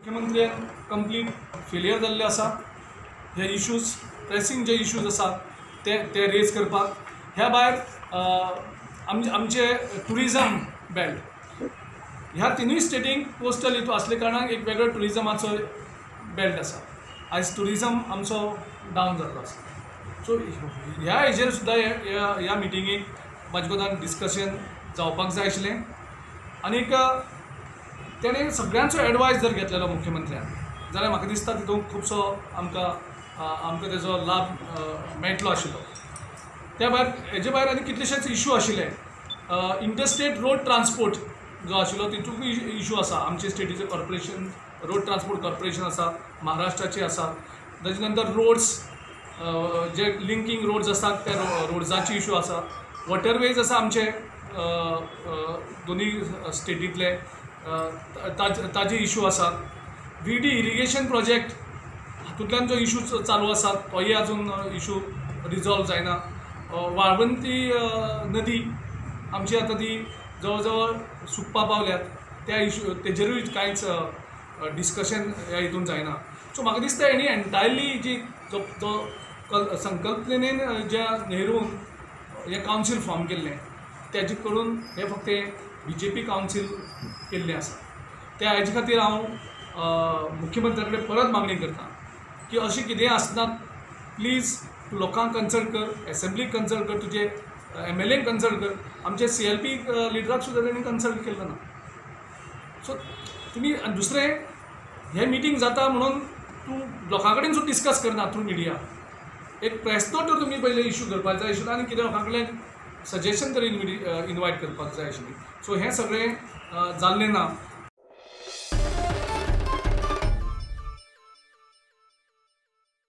मुख्यमंत्र्यान complete failure जाल्ले आसा. हे इशूज प्रेसिंग जे इशूज आसा ते ते रेज करपाक. ह्या भायर आमचे ट्युरिजम बेल्ट ह्या तिनूय स्टेटींक कोस्टल हितून आसले कारणान एक वेगळो ट्युरिजमाचो बेल्ट आसा. आयज ट्युरिजम आमचो डावन जाल्लो आसा. सो ह्या हेजेर सुद्दां ह्या मिटिंगेक म्हाजे कोतान डिस्कशन जावपाक जाय आशिल्लें. आनीक तेणें सगळ्यांचो एडवायस जर घेतलेलो मुख्यमंत्र्यान जाल्यार म्हाका दिसता तितून खुबसो आमकां आमकां तेजो लाभ मेळटलो आशिल्लो. त्या भायर हेजे भायर आनी कितलेशेच इशू आशिल्ले. इंटरस्टेट रोड ट्रान्सपोर्ट जो आशिल्लो तितूंतूय इशू आसा. आमचे स्टेटीचें कॉर्पोरेशन रोड ट्रान्सपोर्ट कॉर्पोरेशन आसा, महाराष्ट्राचे आसा. ताजे नंतर रोड्स जे लिंकींग रोड्स आसात त्या रोड्साचे इशू आसा. वॉटरवेज आसा आमचे दोनूय स्टेटींतले ताजे इशू आसा. व्ही डी इरिगेशन प्रोजेक्ट हातूंतल्यान जो इशू चालू आसा तोय अजून इशू रिजॉल्व जायना. वाळवंती नदी आमची आतां ती जवळ जवळ सुकपा पावल्यात, त्या इशू तेजेरूय कांयच डिस्कशन ह्या हितून जायना. सो म्हाका दिसता हेणी एन्टायरली जी जो जो संकल्पनेन ज्या नेरून हें कावन्सील फॉर्म केल्लें तेजे करून हें फक्त बीजेपी कावन्सील केल्लें आसा. त्या हेजे खातीर हांव मुख्यमंत्र्या कडेन परत मागणी करता की अशें कितेंय आसना प्लीज तूं लोकांक कन्सल्ट कर, एसेंब्लीक कन्सल्ट कर, तुजे एमएलएक कन्सल्ट कर. आमचे सीएलपी लिडराक सुद्दां तेणी कन्सल्ट केल्लो ना. सो तुमी दुसरें हें मिटींग जाता म्हणून तूं लोकां कडेन सुद्दां डिस्कस करना थ्रू मिडिया. एक प्रेस नोट तर तुमी पयलीं इशू करपाक जाय आशिल्लो आनी कितें लोकां कडल्यान सजेशन तरी इनवायट करपाक जाय आशिल्ली. सो हें सगळें जाल्लें ना.